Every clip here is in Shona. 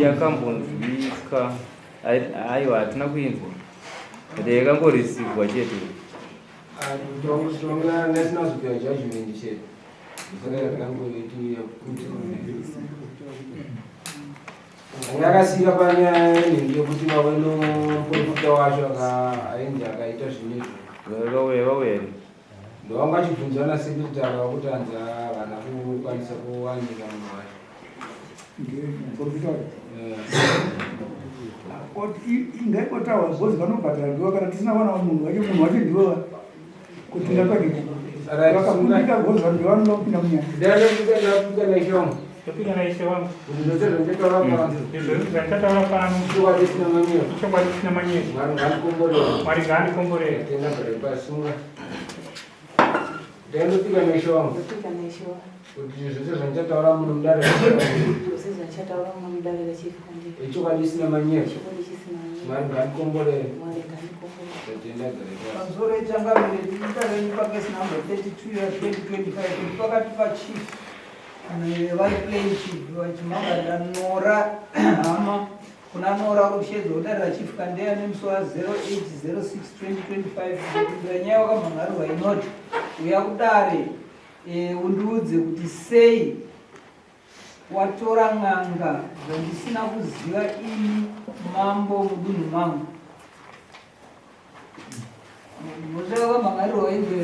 Yakambonzwika aiwa hatina kuinzwa but yakangorisivwa chete. Yakasiyira panyaya yenhingi yekuti vave nomuprofita wacho ainzi akaita zvinhu izvo. Vauya vauya here? Ndovanga vachibvunzwa nasekretary vakuti hanzi havana kukwanisa kuwanika munhu wacho. Muprofita wacho? Ngaikotaura because vanobhadhara ndivo kana tisina kuwana munhu wacho munhu wacho ndivo kuti ngatsvage vakakundika because vanhu ndovanoda kupinda munyaya. Ndapinda naishe wangu. Ndapinda naishe wangu. Zvose zvandataura pano. Zvose zvandataura pano. Chokwadi chisina manyepo. Chokwadi chisina manyepo. Mwari ngaandikomborere. Mwari ngaandikomborere. Tenda pasunga. Ndaindopika naishe wangu. Ndopika naishe wangu. Kuti zvose zvandichataura muno mudare. Zvose zvandichataura muno mudare rechifundi. Ichokwadi chisina manyepo. Chokwadi chisina manyepo. Mwari ngaandikomborere. Mwari ngaandikomborere. Ndatenda gare pasi. Pamusoro echangamire dare pacase number 32 ya 2025 kuti pakati pachief vari plaintiff vachimangada Nora hama kuna Nora uri kushedzwa kudare rachief Kandeya nemusi wa 0806 2025 kupindura nyaya wakamhangarirwa inoti uya kudare e, undiudze kuti sei watora n'anga zvandisina kuziva ini mambo mudunhu mangu. Mhosva yakamhangarirwa inzwe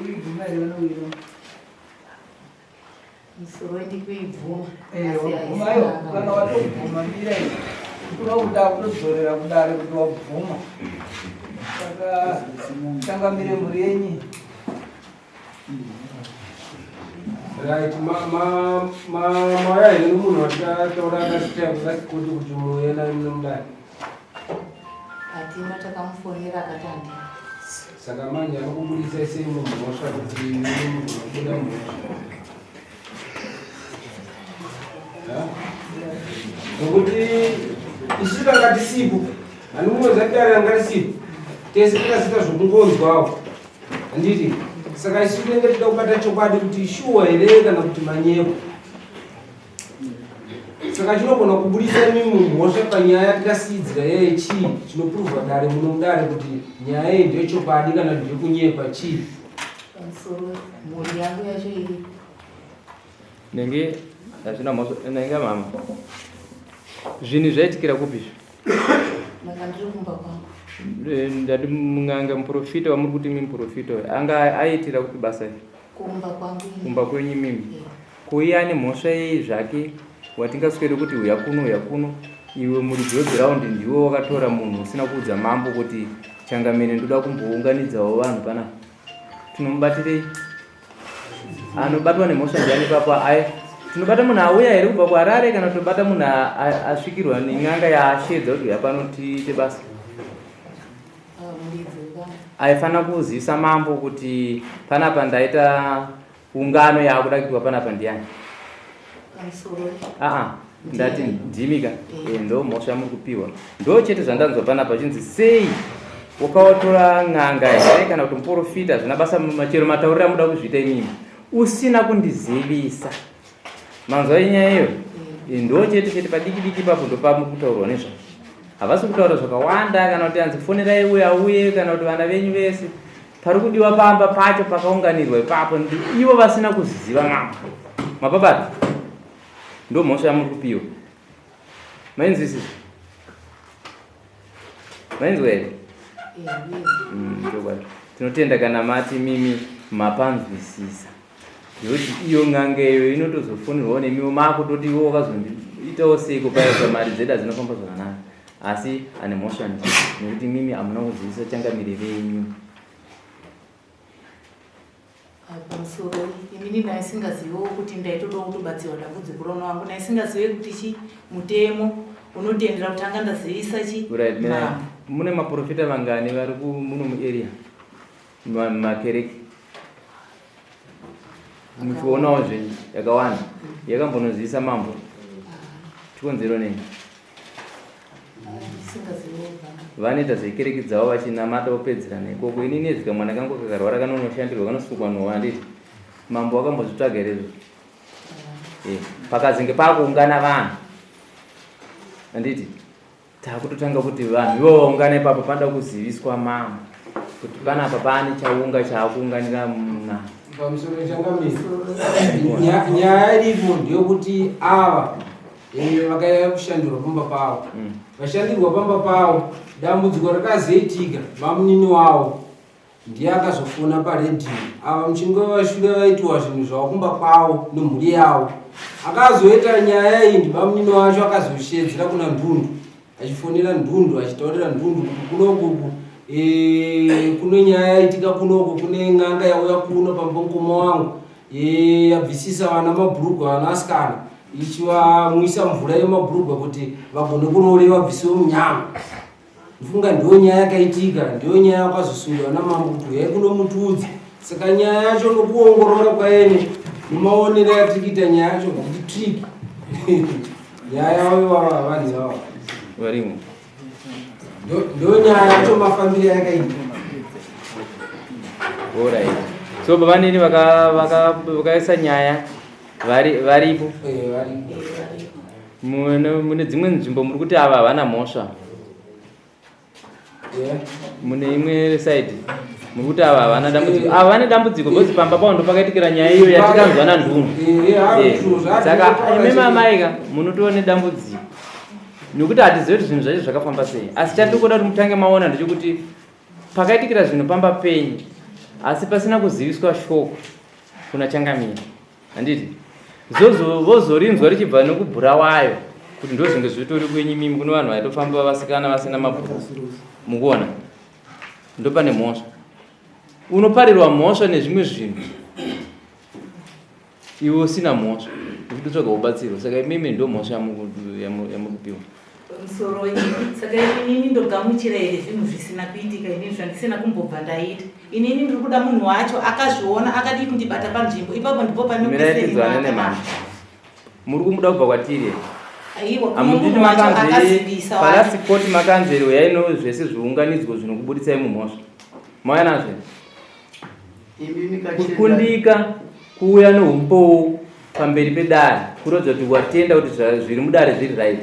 iri here vanoira Musoro ndikuibvuma. Eh, wabvuma iyo kana watobvuma mira iyo kuda kuda kutodzorera kudare kuti wabvuma saka changamire mhuri yenyu. Right, mauya here nomunhu watataura akasitaya kuti muuye naye muno mudare? Hatina, takamufonera akati handina. Saka manje anokubudisai sei mumhosva kuti munobuda mhosva? Nokuti isu tanga tisipo, handikungoziva kuti dare ranga risipo, tese takasita zvokungonzwawo, handiti? Saka isu tinenge tida kubata chokwadi kuti shuwa here kana kuti manyepo. Saka chinogona kubudisa imi mumhosva panyaya yatikasiyidzira yeye chii chinopuruvha dare muno mudare kuti nyaya iyi ndeyechokwadi kana kuti ndeyekunyepa chii? Pamusoro mhuri yangu yacho iri. Nenge hazvina mhosva nenge mama. Zvinhu zvaitikira kupi izvi? Ndanga ndiri kumba kwangu. Ndati mun'anga muprofita wamuri kuti imi muprofita uyu anga aiitira kupi basa iri? Kumba kwangu. Kumba kwenyu imimi. Ko iye ane mhosva yei zvake watingaswere kuti huya kuno huya kuno iwe muridzi wegiraundi ndiwe wakatora munhu usina kuudza mambo kuti changamire ndoda kumbounganidzawo vanhu panapa tinomubatirei anobatwa nemhosva ndiani ipapo aye tinobata munhu auya here kubva kuharare kana tobata munhu asvikirwa nen'anga yaashedza kuti uya pano tiite basa? Aifanira kuzivisa mambo kuti panapa ndaita ungano yaakuda kuitwa panapa ndiani? Aa, ndati ndimi ka. Eh, ndo mhosva yamuri kupiwa, ndo chete zvandanzwa panapa chinzi sei wakawatora n'anga here kana kuti muporofita hazvina basa chero matauriro amuda kuzviita imimi usina kundizivisa. Manzwa inyaya iyo? Eh, ndo chete chete padiki diki ipapo ndopamuri kutaurwa nezvazvo. Havasi kutaura zvakawanda kana kuti anzi fonerai uye auye kana kuti vana venyu vese. Pari kudiwa pamba pacho pakaunganirwa ipapo ivo vasina kuzviziva mambo. Mapabata ndo mhosva yamuri kupiwa. Mainzwisisa? Mainzwa here? Chokwadi. Tinotenda kana mati mimi mapanzwisisa. Nekuti iyo n'anga iyo inotozofonirwawo nemiwo makutoti iwo wakazondiitawo seiko paya mari dzedu hadzinofamba zvakanaka. Asi ane mhosva ndiye nekuti mimi hamuna kuzivisa changamire venyu. Pamusoro inini ndaisingazivewo kuti ndaitodawo kutobatsirwa dambudziko rona wangu ndaisingazive kuti chi mutemo unotendera kuti anga ndazivisa chi Right, mina mune maprofita vangani vari muno muarea makereke muchionawo zvenyu yakawanda yakambonozivisa mambo chikonzero nei vanoita zvekereke dzavo vachinamata vopedzerana ikoko ini nezvi kamwana kangu kakarwara kanonoshandirwa kanosukwa nowa handiti mambo wakambozvitsvaga here izvo eh, pakazinge pakuungana vanhu handiti takutotanga kuti vanhu ivo vaungana ipapo panoda kuziviswa mambo kuti panapa pane chaunga chaakuunganira muna pamusoro changamire nyaya iripo ndeyekuti ava eh, vakaiya kushandirwa pamba pavo mm. vashandirwa pamba pavo dambudziko rakazoitika vamunini wavo Ndiye akazofona paredhiyo ava muchinge vashure vaitiwa zvinhu zvavo kumba kwavo nemhuri yavo. Akazoita nyaya iyi ndibamunini wacho akazoshedzera kuna Ndundu achifonera Ndundu achitaurira Ndundu kuti kunoku e, kune nyaya yaitika kunoku kune n'anga yauya kuno pambongoma wangu e, yabvisisa vana mabhurugwa vana asikana ichivamwisa mvura yemabhurugwa kuti vagone kuroore vabvisiwe munyama. Ndofunga ndiyo nyaya yakaitika, ndiyo nyaya yakazosungwa namambo kuti huyai kunomutudza. Saka nyaya yacho nokuongorora kwaene nemaonero atiri kuita nyaya yacho kuti trick nyaya yavo ivava vanhu ivava varimo ndiyo nyaya yacho mafambiro yakaita. Alright. So baba nini vakaisa vaka, vaka nyaya varipo eh, varipo mune dzimwe nzvimbo muri kuti ava havana mhosva mune imwe side muri kuti ava havana dambudziko eh. ava vane dambudziko because pamba pavo ndopakaitikira nyaya iyo yatikanzwa nandunu eh, eh. saka imi mamaika munotova nedambudziko nekuti hatizive kuti zvinhu zvacho zvakafamba sei asi chatiri kuda kuti mutange maona ndechekuti pakaitikira zvinhu pamba penyu asi pasina kuziviswa shoko kuna changamire handiti zozo vozorinzwa richibva nekubhurawayo kuti ndozvinge zvitori kwenyu imimi kune vanhu vaitofamba vasikana vasina mabhuku mukuona ndopane mhosva unoparirwa mhosva nezvimwe zvinhu iwe usina mhosva uchitotsvaga kubatsirwa saka imimi ndo mhosva yamukupiwa Pamusoro saka inini ndogamuchira here zvinhu zvisina kuitika inini zvandisina kumbobva ndaita inini ndiri kuda munhu wacho akazviona akadii kundibata panzvimbo ipapo ndipo panetinzwane nemhani muri kumuda kubva kwatiri aiwa wacho akazivisa palast court makanzeri uyai no zvese zviunganidzwa zvinokubuditsai mumhosva mauya nazvo Kukundika kuuya noumbowo pamberi pedare kuratidza kuti watenda kuti zviri mudare zviri right.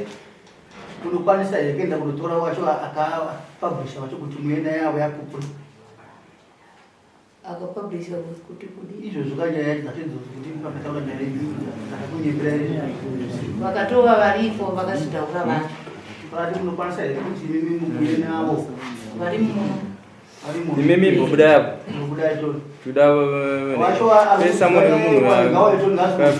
Unokwanisa here kuenda kunotora wacho akapublisha wacho kuti muenda yavo yapupura? Akapublisha kuti kudii? Izvozvo kanyaya dzacho idzodzo kuti vakataura nyaya dzakakunyepera vakatova varipo vakazvitaura vacho. Vakati munokwanisa here kuti imimi mubuye navo? Vari muno. Imimi buda yako. Tuda pesa muri munhu wa.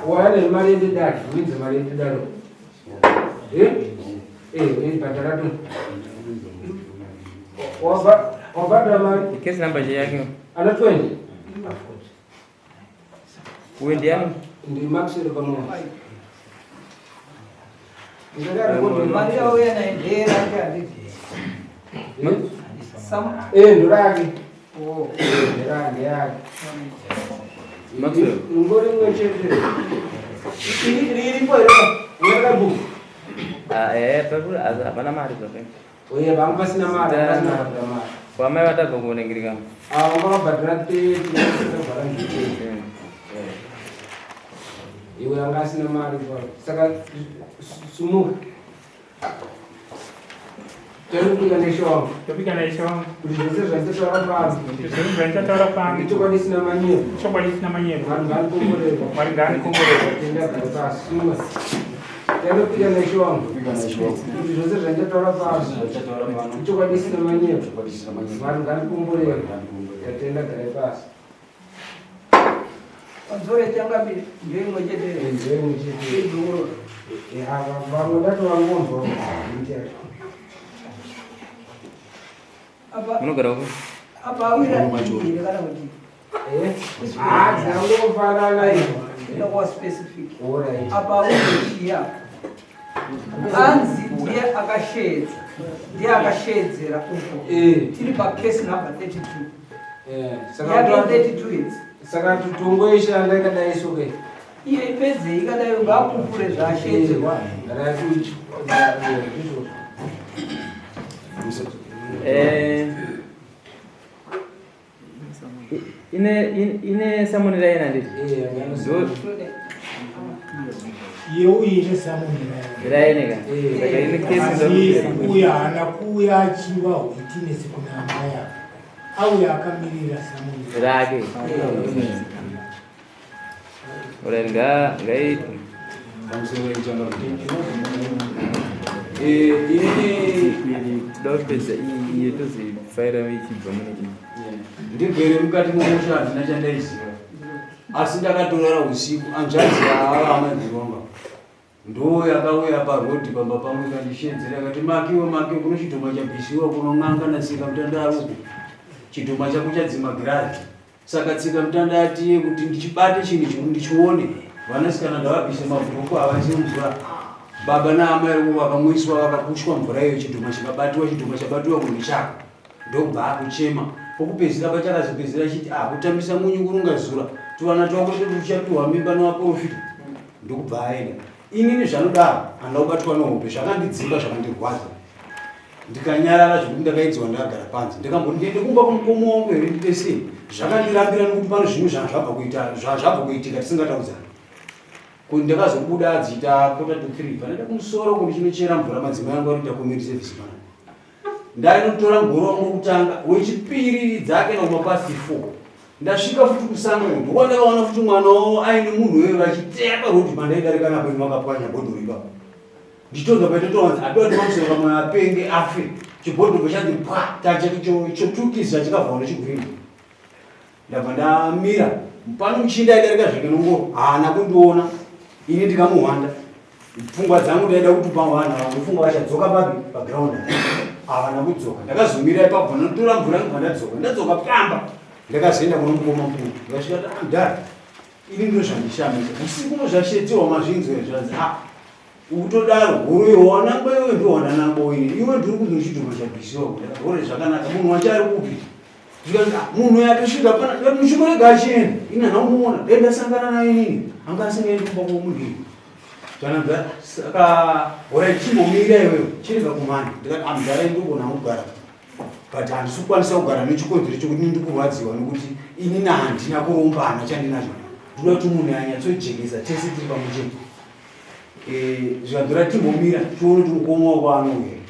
Wayane mari yedare, winze mari yedare. Eh? Eh, eh, bhadhara tu. Wabhadhara mari. Case number yake. Ana 20. Uyu ndiani? Ndi Maxwell Pamwe. Mari yauya nayo ndeyerake handiti? Eh, ndorake. Oh, ndeyake, ndeyake. Maxwell. Ngori mwe chete. Iri iripo here? Unoda Ah, eh, papo hapana mari zvapo. Uye vanga vasina mari, vasina kubhadhara mari. Kwamai vatabva kuonengirika. Ah, vanga vabhadhara 30, vakabhadhara 30. Iwe anga asina mari kwa. Saka sumuka. Topika naishe wangu. Topika naishe wangu. Kuti zvose zvandichataura pano. Kuti zvose zvandichataura pano. Ichokwadi isina manyepo. Ichokwadi isina manyepo. Mwari ngaanikomborere. Mwari ngaanikomborere. Tenda gare pasi. Suma. Topika naishe wangu. Topika naishe wangu. Kuti zvose zvandichataura pano. Zvandichataura pano. Ichokwadi isina manyepo. Ichokwadi isina manyepo. Mwari ngaanikomborere. Tenda gare pasi. Pamusoro yechangamire ndeimwe chete. Ndeimwe chete. Vamwe ndato vangonzwa. Munogara uko? Apa awira here kana kuti? Ah, dzangofanana izvo. Inokuva specific. Alright. Apa awira chiya. Anzi ndiye akasheedza. Ndiye akasheedzera uko. Tiri pa case number 32. Saka Yake 32 idzi. Saka tongoishanda ikadai so ke. Iye ipedzei ikadai ngapupure zvaasheedzerwa. Eh, ine samoni raina nditi Yeuine samoni. Raine ka saka ine kesi. Asi uyu haana kuuya achiva witness kuna amai ava, auya akamirira samoni. Rake. Alright, ngaitwe. Pamusoro yechangamire. Inini Toda kupedza iyi tozofaira ichibva mune iyi. Ndigere mukati momusha, handina chandaiziva, asi ndakatorara usiku. Hanzvadzi yaava amadziromba ndo yakauya parodhi pamba pamwe ikandishedzera, akati, "Makiwe, Makiwe, kuno chidhoma chabvisiwa kuno n'anga natsika mutanda ari uku, chidhoma chako chadzima girazi." Saka tsika mutanda atiye kuti ndichibate chinhu chikuti ndichione. Vanasikana ndavabvise mabhuku, havaise mvura. Baba naamai uvo vakamwiswa, vakapushwa mvura iyo, chidhoma chikabatiwa. Chidhoma chabatiwa kunhu chako, ndobva akuchema. Pokupedzisira pachakazopedzisira chiti, "Ah, kutambisa munyu kurunga zura, tuvana twako tuchapiwa mimba nevaprofita." Ndokubva aenda. Inini zvanodaro handina kubatwa nehope, zvakandidzimba, zvakandirwadza, ndikanyarara zvekuti ndakaidziwa. Ndakagara panze, ndikamboti ndiende kumba kumukoma wangu here, ndite sei? Zvakandirambira nekuti pano zvinhu zvabva kuitika tisingataudzani. Kuti ndakazobuda adziita 2:45, panoenda kumusoro kuti chinochera mvura. Madzimai angu arikuita community service pana. Ndainotora mugoro wangu wekutanga, wechipiri dzake nakuma past 4. Ndasvika futi kusango, ndokwandakaona futi mwana wavo aine munhu weyo vachiteya parodhi pandaidarika napo. Ino vakapwanya bhodhoro ipapo, ndichitonzwa paitotowanzi adiwa timamusoro kamwe apenge afe. Chibhodhoro chanzi pwa chotukisa, chikavhawa nechigurini. Ndabva ndamira pano, muchinda aidarika zvekenongoro haana kundiona. Ini ndikamuhwanda, pfungwa dzangu ndaida kutupa vanhu ava, ndofunga vachadzoka papi paground. Havana kudzoka. Ndakazomira ipapo, ndanotora mvura, ndobva ndadzoka. Ndadzoka pamba, ndakazoenda kuno mukoma mukuru. Ndikasvika, "Mudhara, ini ndino zvandishamisa usiku uno zvashetewa mazvinzwa zvanzi a ukutodaro horo wanangwa iwe ndo wananangwa ini iwe ndiri kunzi chidhoma chabvisiwa hore zvakanaka. Munhu wacho ari kupi?" Zvikanzi, "Ah, munhu yatosvika pana." Ndikati, "Muchimurega achienda, ini handina kumuona. Dai ndasangana naye inini anga asingaendi kumba kwomunhu iyi." Zvanabva saka, "Hora, chimbomira iwewe, chirega kumhanya." Ndikati, "Amudhara, ndogona kugara, but handisi kukwanisa kugara nechikonzero chekuti ndikurwadziwa nekuti inini handina kurombana chandinacho. Ndinoda kuti munhu anyatsojekesa tese tiri pamwe chete." Zvikadhura, "Timbomira tione kuti mukoma wako anouya."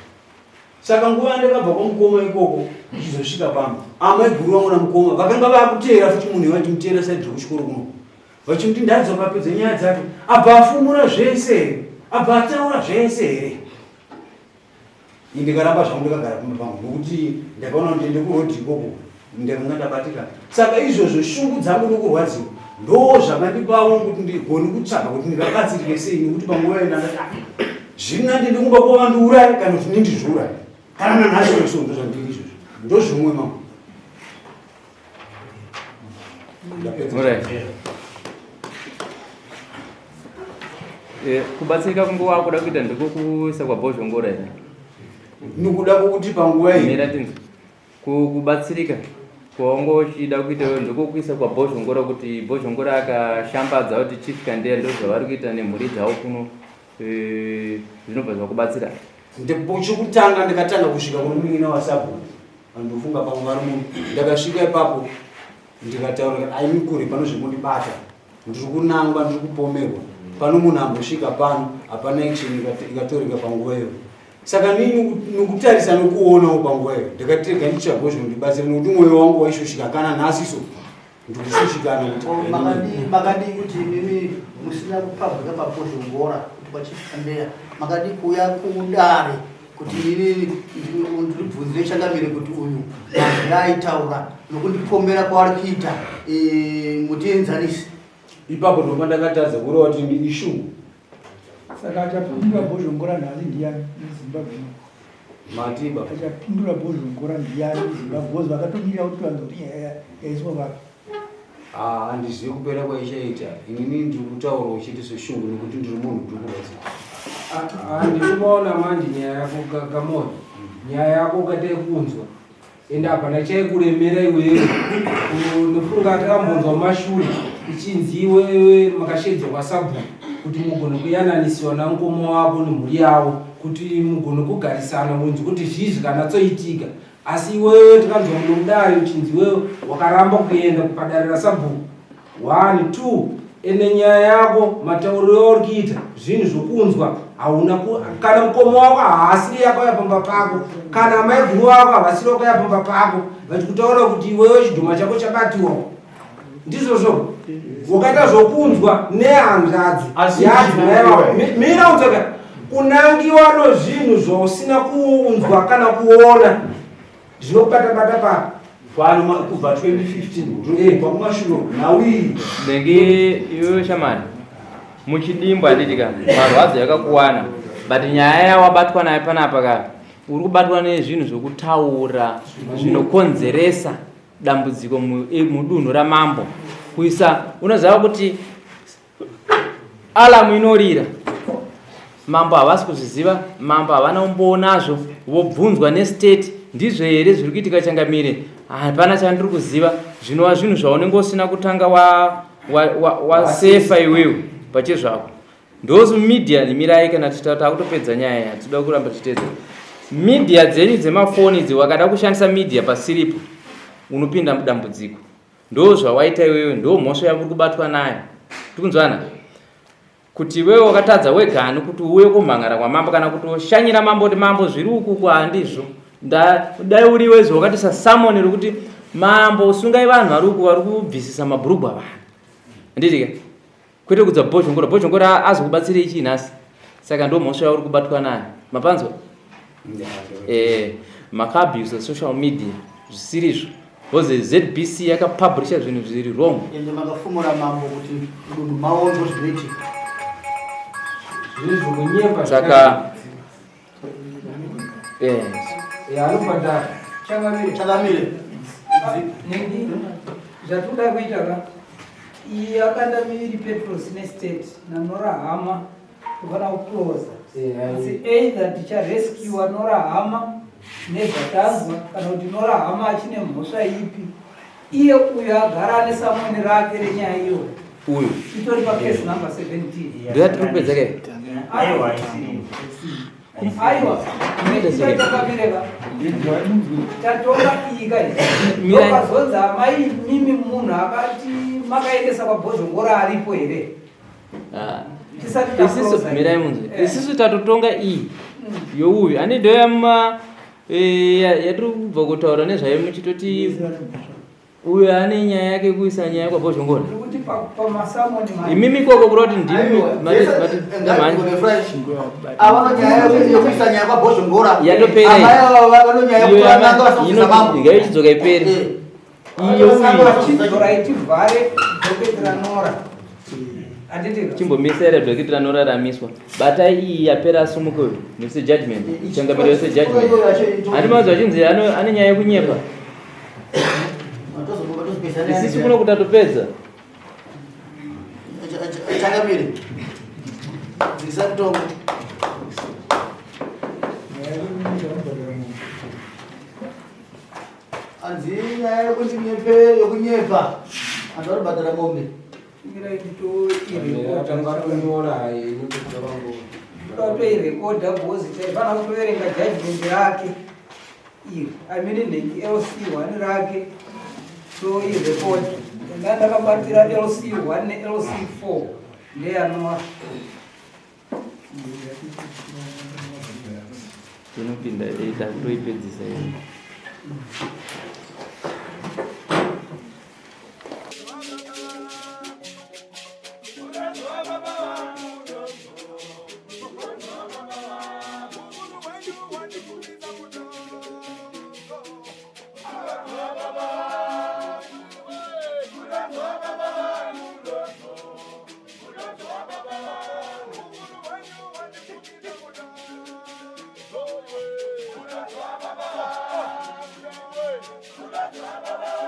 Saka nguva yandakabva kwamukoma ikoko ndichizosvika pano, amai guru vangu namukoma vakanga vakuteera futi munhu vachimuteera side rekuchikoro kuno, vachimuti, "Ndadzoka apedza nyaya dzake, abva afumura zvese here? Abva ataura zvese here?" Ndikaramba zvangu, ndakagara pamba pangu nokuti ndakaona kuti ndiende kurodhi ikoko ndakanga ndabatikana. Saka izvozvo, shungu dzangu nokurwadziwa ndo zvakandipawo kuti ndigone kutsvaga kuti ndingabatsirike sei, nekuti panguva iyo ndandati, "Ah, zviri nandi ndikumba kwovandiurayi kana kuti nindizviurayi." Kana nanhasi weso ndo zvandiri izvozvo, ndo zvimwe mama. Ndapedza. Alright. Kubatsirika kunge wakuda kuita ndikokuisa kwabhozhongora here? Nikuda kwokuti panguva iyi Mira tinzwe. Kubatsirika kwaunga uchida kuita iwe ndikokuisa kwabhozhongora, kuti Bhozhongora akashambadza kuti Chief Kandeya ndo zvavari kuita nemhuri dzavo kuno, zvinobva zvakubatsira? Ndipo chekutanga ndikatanga kusvika kuno munin'ina wasabhuku, andofunga pamwe vari muno. Ndakasvika ipapo ndikataura kuti, "Aimi kure pano zvekundibata, ndiri kunangwa, ndiri kupomerwa pano. Munhu ambosvika pano, hapana action ikatoreka panguva iyoyo." Saka nini nokutarisa nokuonawo panguva iyo ndakati rega nditsvagewo zvinondibatsira nokuti mwoyo wangu waishushika kana nhasi so ndikushushikana kuti oh, makadii kuti imimi musina kupabhuka papozhongora kuti kwachifambeya makadii kuuya kudare kuti inini ndibvunzire changamire kuti uyu mazwi aitaura nokundipomera kwaari kuita eh, mutienzanisi ipapo ndopandakatadza kureva kuti ishungu Saka achapindura bhozhongora nhasi ndiyani muZimbabwe? Matiba. Achapindura bhozhongora ndiyani muZimbabwe? Because vakatomirira kuti vanzwa kuti nyaya yaiswa vapi. Ah, handizivi kupera kwaichaita. Inini ndiri kutaura uchiti seshungu nekuti ndiri munhu ndiri kurwadziwa. Handikumaona ah, manje nyaya yako Kamoyo. Nyaya yako ukaita yekunzwa. Ende hapana chaikuremera iwewe. Unofunga takambonzwa mumashure ichinzi iwewe makashedzwa kwasabhuku kuti mugone kuyananisiwa namukoma wako nemhuri yavo kuti mugone kugarisana munzi kuti zvii zvikanatsoitika asi iwewe tikanzwa muno mudare uchinzi iwewe wakaramba kuenda kupadare rasabhuku One, two, ende nyaya yako matauriro auri kuita zvinhu zvokunzwa hauna kana mukoma wako haasiri yakauya pamba pako kana amaiguru wako havasiri vakauya pamba pako vachikutaura kuti iwewe chidhoma chako chabatiwa ndizvozvo wakaita zvokunzwa nehanzvadzi yadzimai vako mira unzwaka kunangiwa nozvinhu zvausina kuunzwa kana kuona Zvinobata bata pa pano kubva 2015 ndokubva kumashure nhau iyi ndenge iwewe shamani muchidimbu handiti ka marwadzo yakakuwana but nyaya yawabatwa nayo panapa ka uri kubatwa nezvinhu zvokutaura zvinokonzeresa dambudziko mudunhu ramambo kuisa unoziva kuti Alarm inorira. Mambo havasi kuzviziva, mambo havana umbowo nazvo, vobvunzwa nestate ndizvo here zviri kuitika changamire? Hapana chandiri kuziva, zvinova zvinhu zvaunenge usina kutanga wasefa wa, wa, wa iwewe pachezvako. Ndozi media mirai kana takutopedza nyaya ya tinoda kuramba tichitedza. Media dzenyu dzemafoni idzi wakada kushandisa media pasiripo unopinda mudambudziko. Ndozvawaita iwewe ndomhosva yauri kubatwa nayo. Tikunzwana? Kuti iwewe wakatadza wegani kuti uuye kumhangara kwamambo kana kuti ushanyira mambo kuti mambo zviri uku ku handizvo. Dai uri iwe izvo wakatisa summon rekuti mambo sungai vanhu vari uku vari kubvisisa mabhurugwa vanhu. Handiti ka? Kwete kudza bhozhongora. Bhozhongora azokubatsirei chii nhasi? Saka ndomhosva yauri kubatwa nayo. Mapanzwa? Eh, makaabuse social media zvisirizvo. Because ZBC yakapublisha zvinhu zviri wrong. Ende makafumura mambo kuti mudunhu mavo ndozvinoitika. Zviri zvokunyepa. Saka yes. Eh, anobhadhara. Changamire. Changamire. Nini zvatoda kuita ka iyi akanda miviri Petros nestate naNora Hama tofana kuclosa asi either ticharescue Nora Hama nezvatanzwa kana kuti Nora Hama achine mhosva ipi iye uyo agara ane samoni rake renyaya iyoyo uyu itori pacase number 17 ndoyatiri kupedza ke aiwa aiwa takamireka tatonga iyi kai ndopazonzi amai mimi munhu akati makaendesa kwabhozhongora aripo here ah. Isisu mirai munzwe eh. isisu tatotonga iyi youyu ane ndoyama eh, yatiri kubva kutaura nezvayo muchitoti Uyo ane nyaya yake kuisa nyaya kwa Bhozhongora. Imimi ikoko kureva kuti ndimi yatopera ngaichidzoka ipere. Iyo chimbomisa here dhoketi ranoraramiswa batai iyi yapera asumuke uyu nese judgment changamire yose judgment handi manzwa achinzi ane nyaya yekunyepa Isisu kuno kutatopedza. Changamire. Dzikisa mutongo. Hanzi nyaya yekuti nyepe yokunyepa. Antu aribhadhara mombe. Toirekodha bhozi taifana kutoverenga judgment rake. iri I mean nhengi LC1 rake toirecord nda ndakabatira LC1 ne LC4 ndeyanora. Inopinda takutoipedzisa iyo. Baba.